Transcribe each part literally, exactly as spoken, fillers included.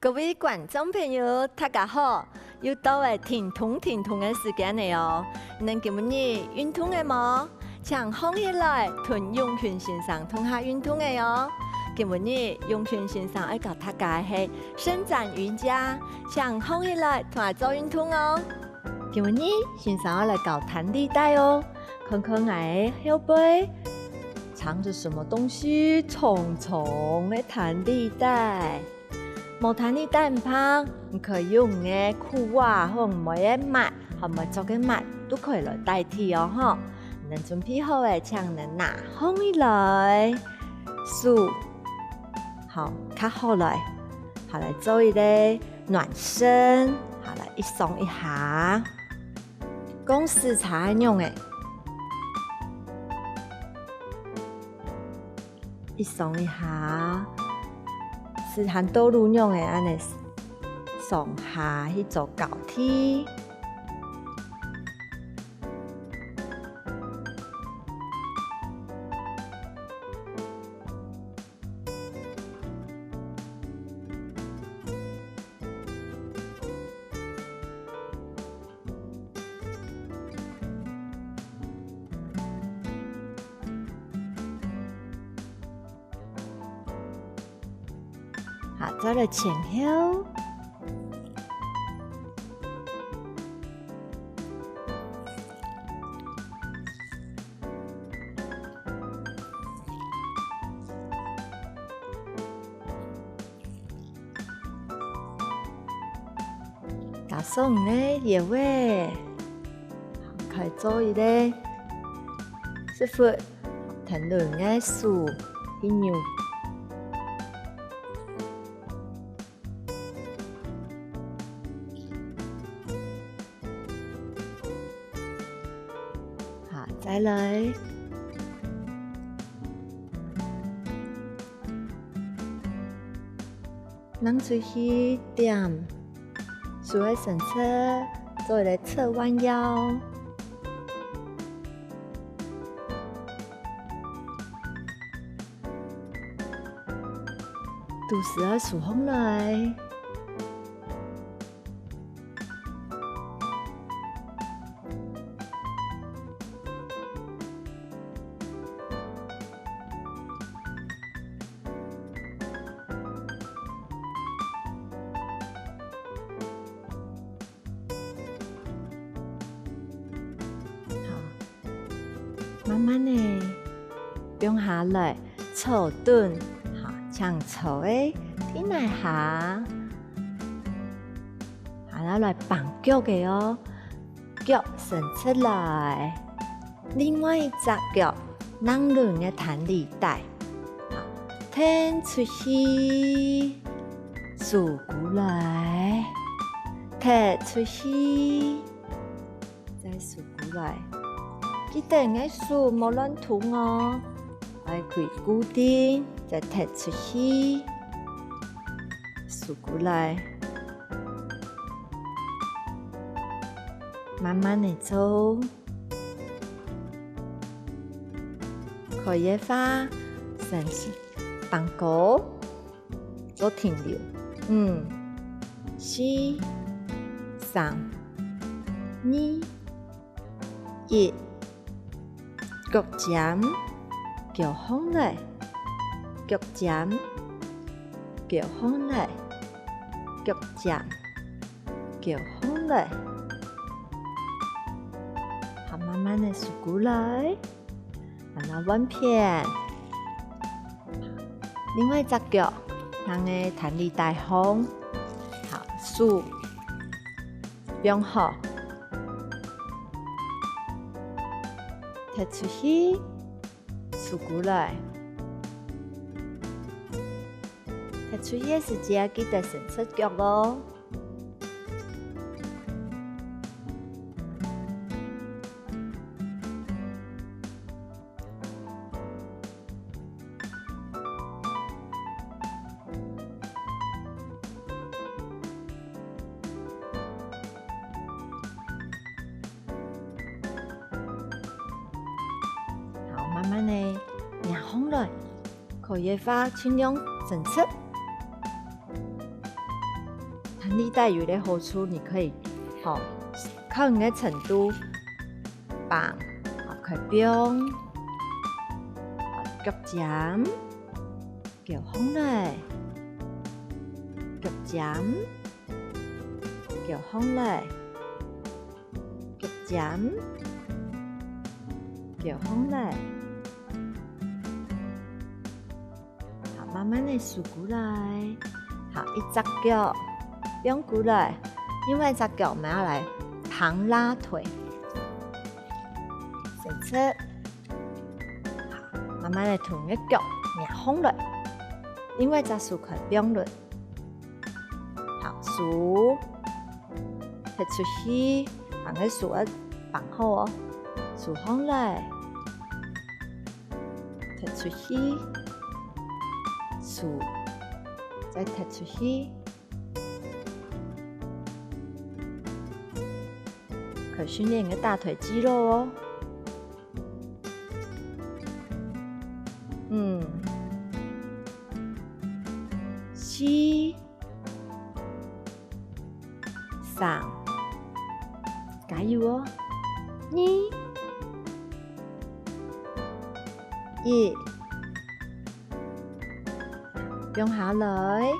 各位觀眾朋友，大家好！又到了停動停動个時間了哦。你等今晡日運動了無？請䟘起來，同永群先生共下運動了哦。今晡日永群先生愛教大家个係伸展瑜伽，請䟘起來同𠊎做運動哦。今晡日先生愛來教彈力帶哦，看看𠊎个後背，藏著什麼東西？長長个彈力帶。 無彈力帶毋怕，你可以用你个褲仔，或妹仔个襪，或妹仔著个襪，都可以來代替哦吼。你等準備好了，請你等拿䟘起來，手，好，㧡好來，好來做一個暖身，好來一鬆一下，講時差仰仔。 一鬆一下，斯坦多魯仰仔恁仔上下去做交替。 好，再來前後。 加鬆你个腰仔，開做一個十分，跈等你个手去扭。 好，再來。挷出去點，手个伸直，做一個側彎腰。肚屎愛收䟘來。 好，慢慢仔放下來，坐等，好，請坐个地泥下。好，來，來挷腳个哦，腳伸直來，另外一隻腳挷等个彈力帶。 好，跈出去，收過來，踢出去，再收過來。記得你个手莫亂動哦，愛可以固定，再踢出去，收過來。慢慢仔做。 可以个話，先放高，做停留。五、四、三、二、一。腳尖，跍䟘來，腳尖，跍䟘來，腳尖，跍䟘來。好，慢慢仔收過來。 然後換片。另外一隻腳，放个彈力帶項，好，手放好，踢出去，收過來。踢出去个時節，記得伸直腳哦。 好，慢慢仔迎䟘來，可以个話盡量伸直。彈力帶有一個好處，你可以，吼，看你个程度，放，吼，可以放，吼，腳尖，翹䟘來，腳尖，翹䟘來，腳尖，翹䟘來。 好，慢慢个收過來。好，一隻腳放過來，另外一隻腳𠊎愛來彈拉腿。伸直。好，慢慢个同个腳擎䟘來，另外一隻手可以放落。好，手提出去，恁个手愛放好哦，手䟘來。 踢出去，手，再踢出去。可以訓練你个大腿肌肉哦。嗯。四， 三，加油哦！二，一，放下來。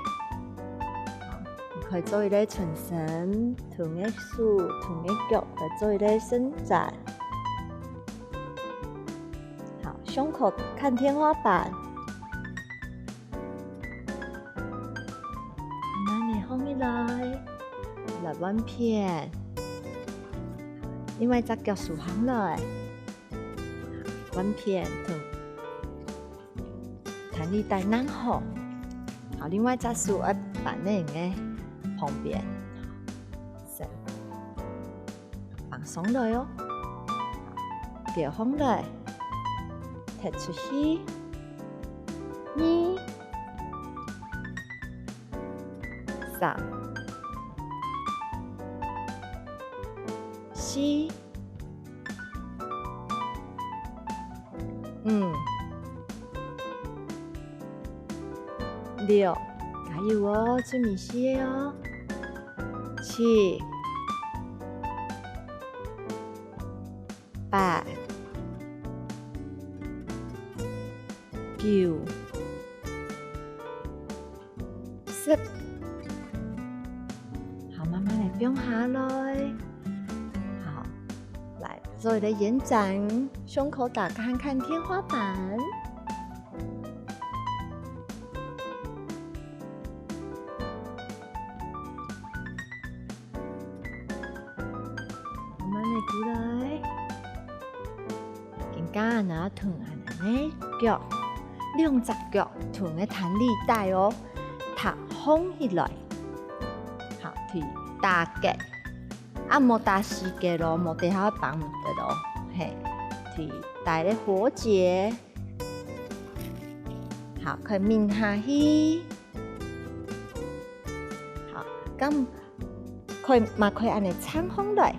好，你可以做一個伸伸，同个手、同个腳來做一個伸展。好，胸口看天花板。 慢慢个䟘起來，來換片。另外一隻腳收䟘來，換片同彈力帶掕好。好，另外一隻手愛扳等个旁邊。 放鬆來哦。翹䟘來，踢出去。二、三、四、五、六，加油哦，最尾四個哦。七、八、九、十。好，慢慢个放下來。好，來，做一個延展，胸口打開，看天花板。 慢慢个過來。今下𠊎同𠊎等个腳，兩隻腳同个彈力帶哦，䟘䟘起來。好，去打結。啊，莫打死結咯，無得下放毋得咯。嘿，去打个活結。好，可以抿下去。 好，該可以，嘛可以恁呢撐䟘來。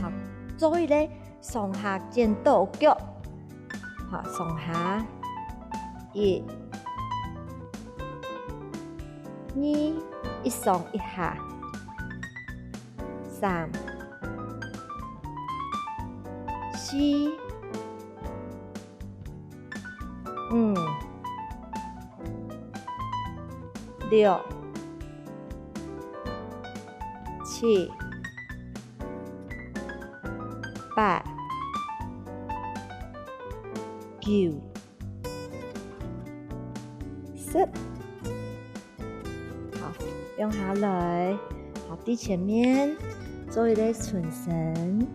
好，做一個上下剪刀腳。好，上下，一、二，一上一下，三、四、 五、六、七、八、九、十。 好，放下來，好，在前面做一個伸伸，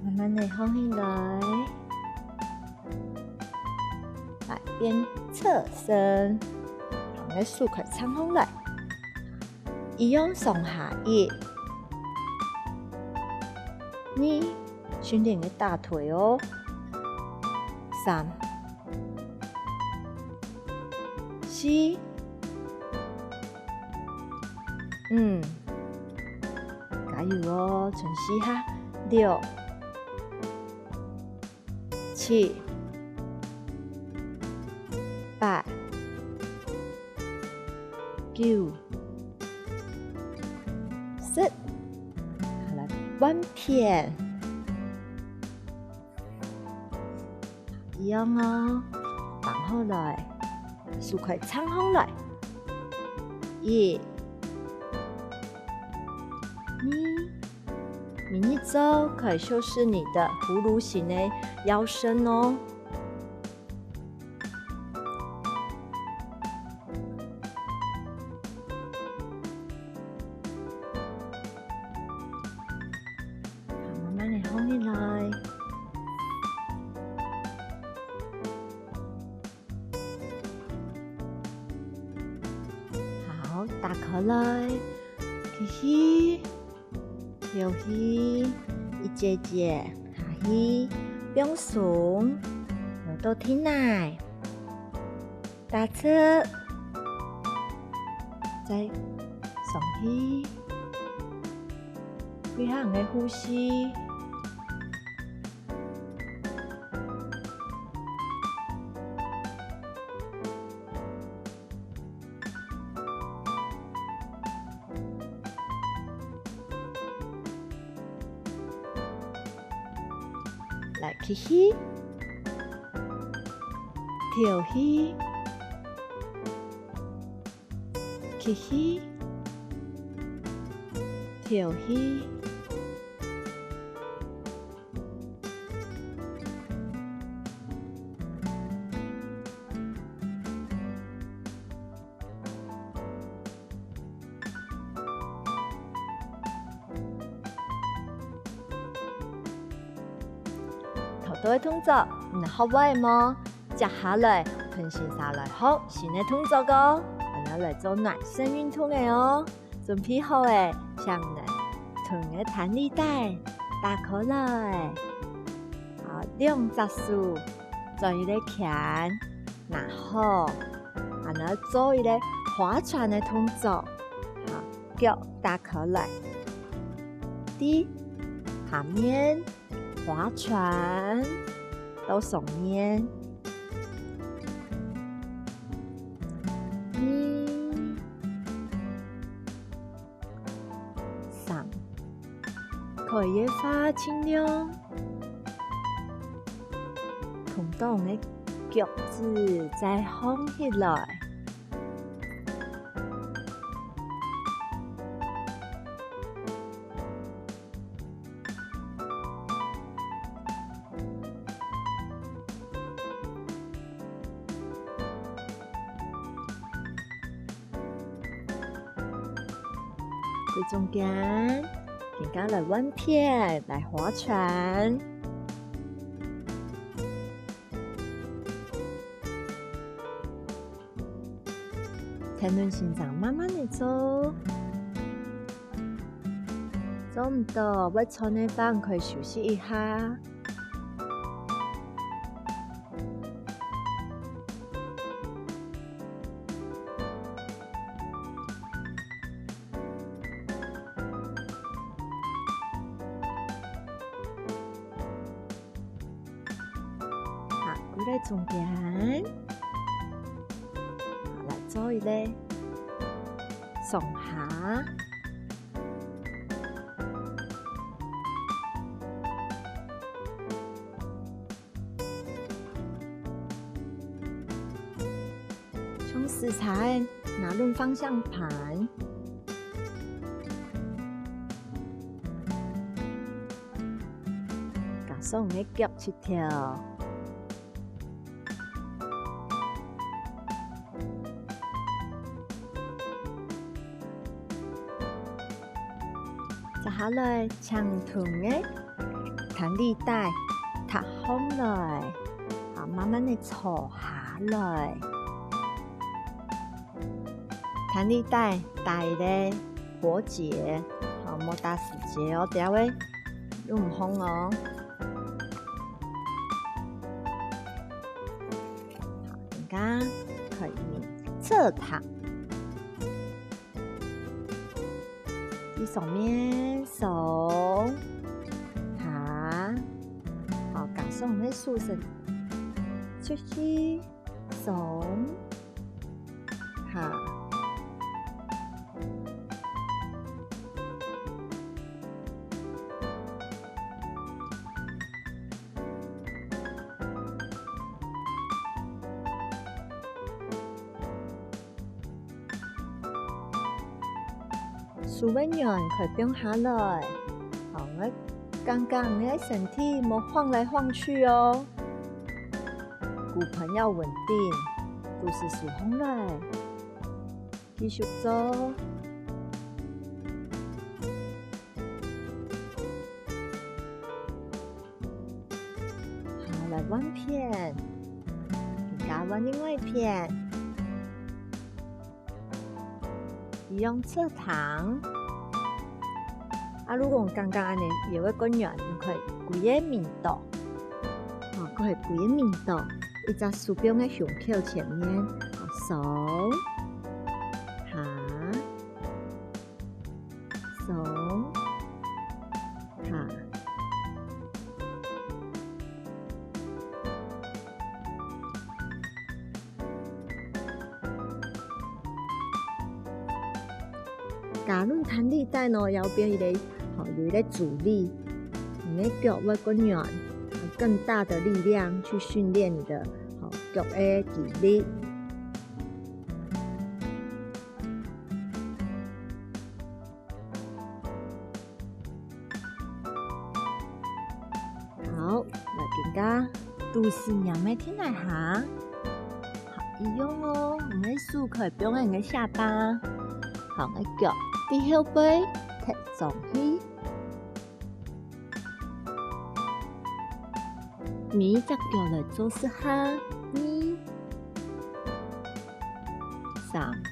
慢慢个䟘起來，來變側身，好，𠊎手可以撐䟘來，一樣上下一、二， 訓練你个大腿哦。三、四、五，加油哦，伸四下。六、七、八、九、十。好，來，換片。一樣哦，放好來，手可以撐好來。一、二， 每一組可以修飾你的葫蘆形的腰身哦。好，慢慢的放起來。 好，打開來，吸氣，敨氣，一節節下去，放鬆，落到地泥，打直，再上去，幾下个呼吸。 來，吸氣，敨氣，吸氣，敨氣。 頭到个動作，你學會無？接下來，同先生來學新个動作哦。𠊎等來做暖身運動个哦。準備好个，請你同个彈力帶打開來。啊，兩隻手做一個圈，拿好，然後做一個划船个動作。好，腳打開來，在下面 划船到上面。二、三，可以个話盡量動動个腳趾再放起來。 歸中間，今下來換片，來划船。 天倫先生慢慢仔做，做毋到會喘个話，可以休息一下。 好，歸來中間，好，來做一個上下。 像駛車仔拿輪方向盤，加上你个腳趾頭。 接下來，請同个彈力帶搭䟘來，好，慢慢仔坐下來。彈力帶帶一個活結，好，莫打死結哦，等下會用毋䟘哦。好，大家可以側躺。 在上面鬆下，好，加上做你个手勢，出去，上，下。 手个軟開放下來，好，愛感覺你个身體無晃來晃去哦。骨盆要穩定，肚屎收䟘來，繼續做。 好，來換片，今下換另外一片。一樣側躺。啊，如果感覺恁樣腰會較軟，你可以歸个面倒，哦，可以歸个面倒，一隻手放在胸口前面，哦，上，下， 上，下。加䟘彈力帶呢，腰背个，吼，有一個阻力，你个腳會較軟，有更大的力量去訓練你的，吼，腳个肌力。 好，來，今下肚屎黏个停來下。好，一樣哦，你个手可以放在你个下巴。好，你个腳在後背，踢上去。每一隻腳來做十下，二、三、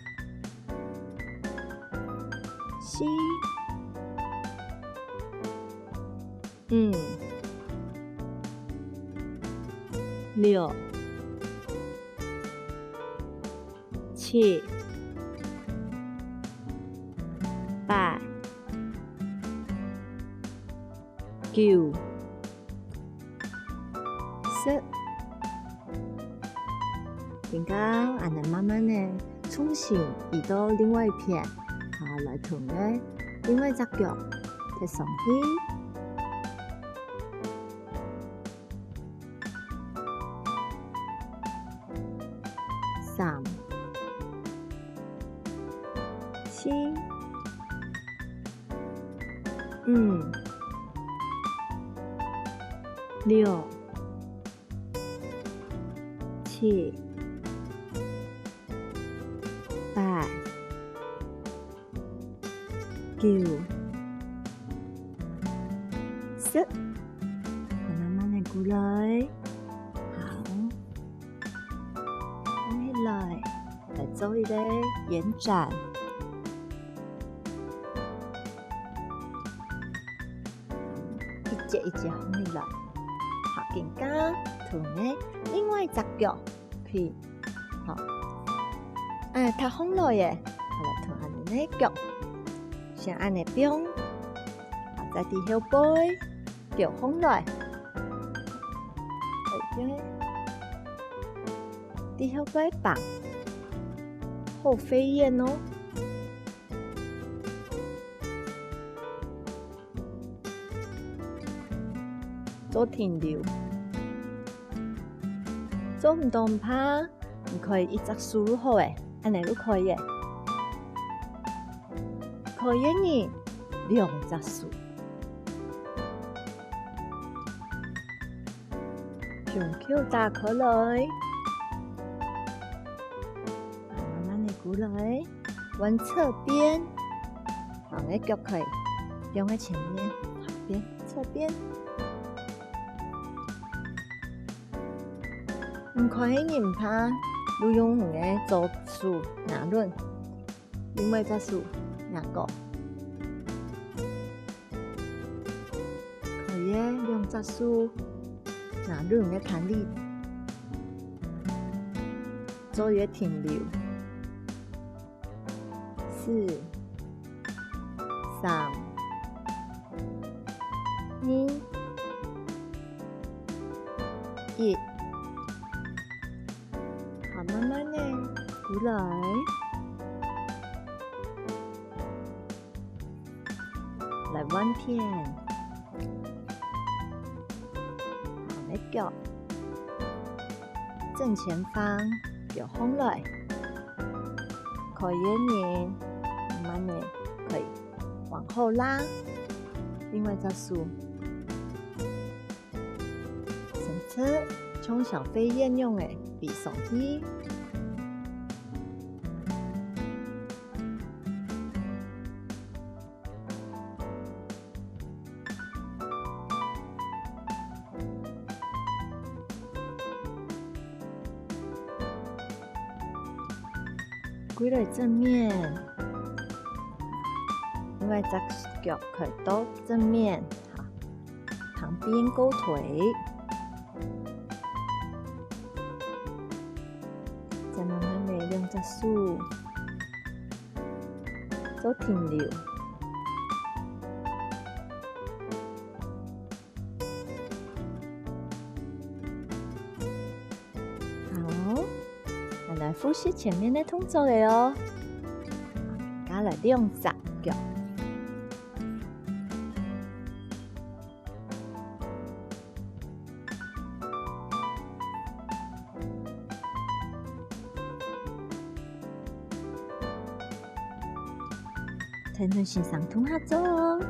四、五、六、七、八、九、 十。今下恁樣慢慢个重心移到另外一片，好，來同个另外一隻腳踢上去。三、四、 五、六、七、八、九、十。好，慢慢个過來。好。 放起來，來做一個延展。一節一節放起來。好，今下同个另外一隻腳，可以，好，哎，踏䟘來耶，好，來同恁樣个腳，先恁樣放，好，再在後背， 腳䟘來。哎，對。在後背放，好飛燕哦。做停留。做毋到毋怕，你可以一隻手就好欸，恁樣就可以欸。可以个人，兩隻手。 胸口打開來，慢慢个過來，換側邊，好，你个腳可以放在前面，側邊，側邊。毋可以个人毋怕，就用你个左手拿穩，另外一隻手拿高。 可以个，兩隻手拿穩个彈力，做一個停留。四、三、二、一。好，慢慢个過來。來換片。好，你腳正前方，腳䟘來。可以个人，慢慢个可以往後拉。另外一隻手。 伸直，像小飛燕樣个飛上去。歸來正面，另外一隻腳開到正面，好。 旁邊勾腿。再慢慢个用隻手做停留。好，𠊎來複習前面个動作个哦。加來兩隻腳。 跈等先生共下做哦。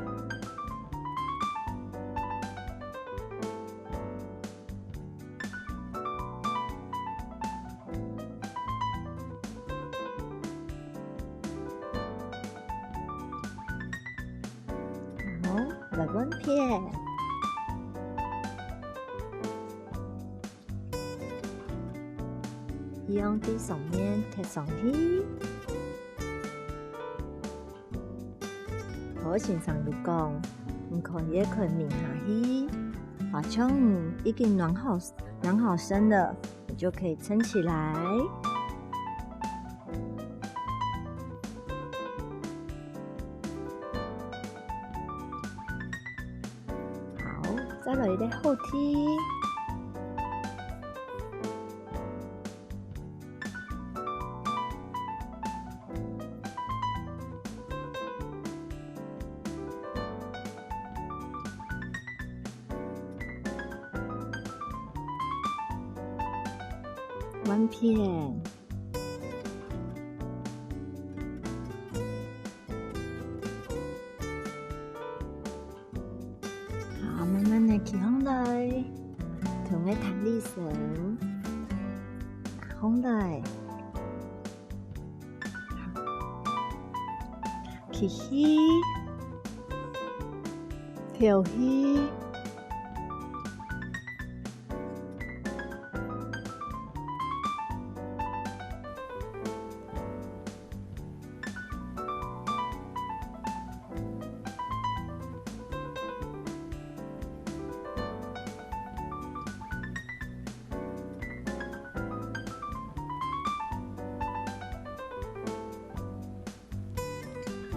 好，來換片。一樣對上面貼上去。何先生有講，你可以看面下去，好像已經暖好，暖好身了。 你就可以撐起來。好，再來一個後踢。 換片。好，慢慢个企䟘來，同个彈力繩，䟘來。 吸氣，敨氣。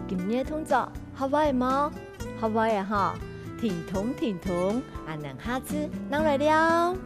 今日个動作學會無？學會了吼，停動停動，恁樣下次正來尞。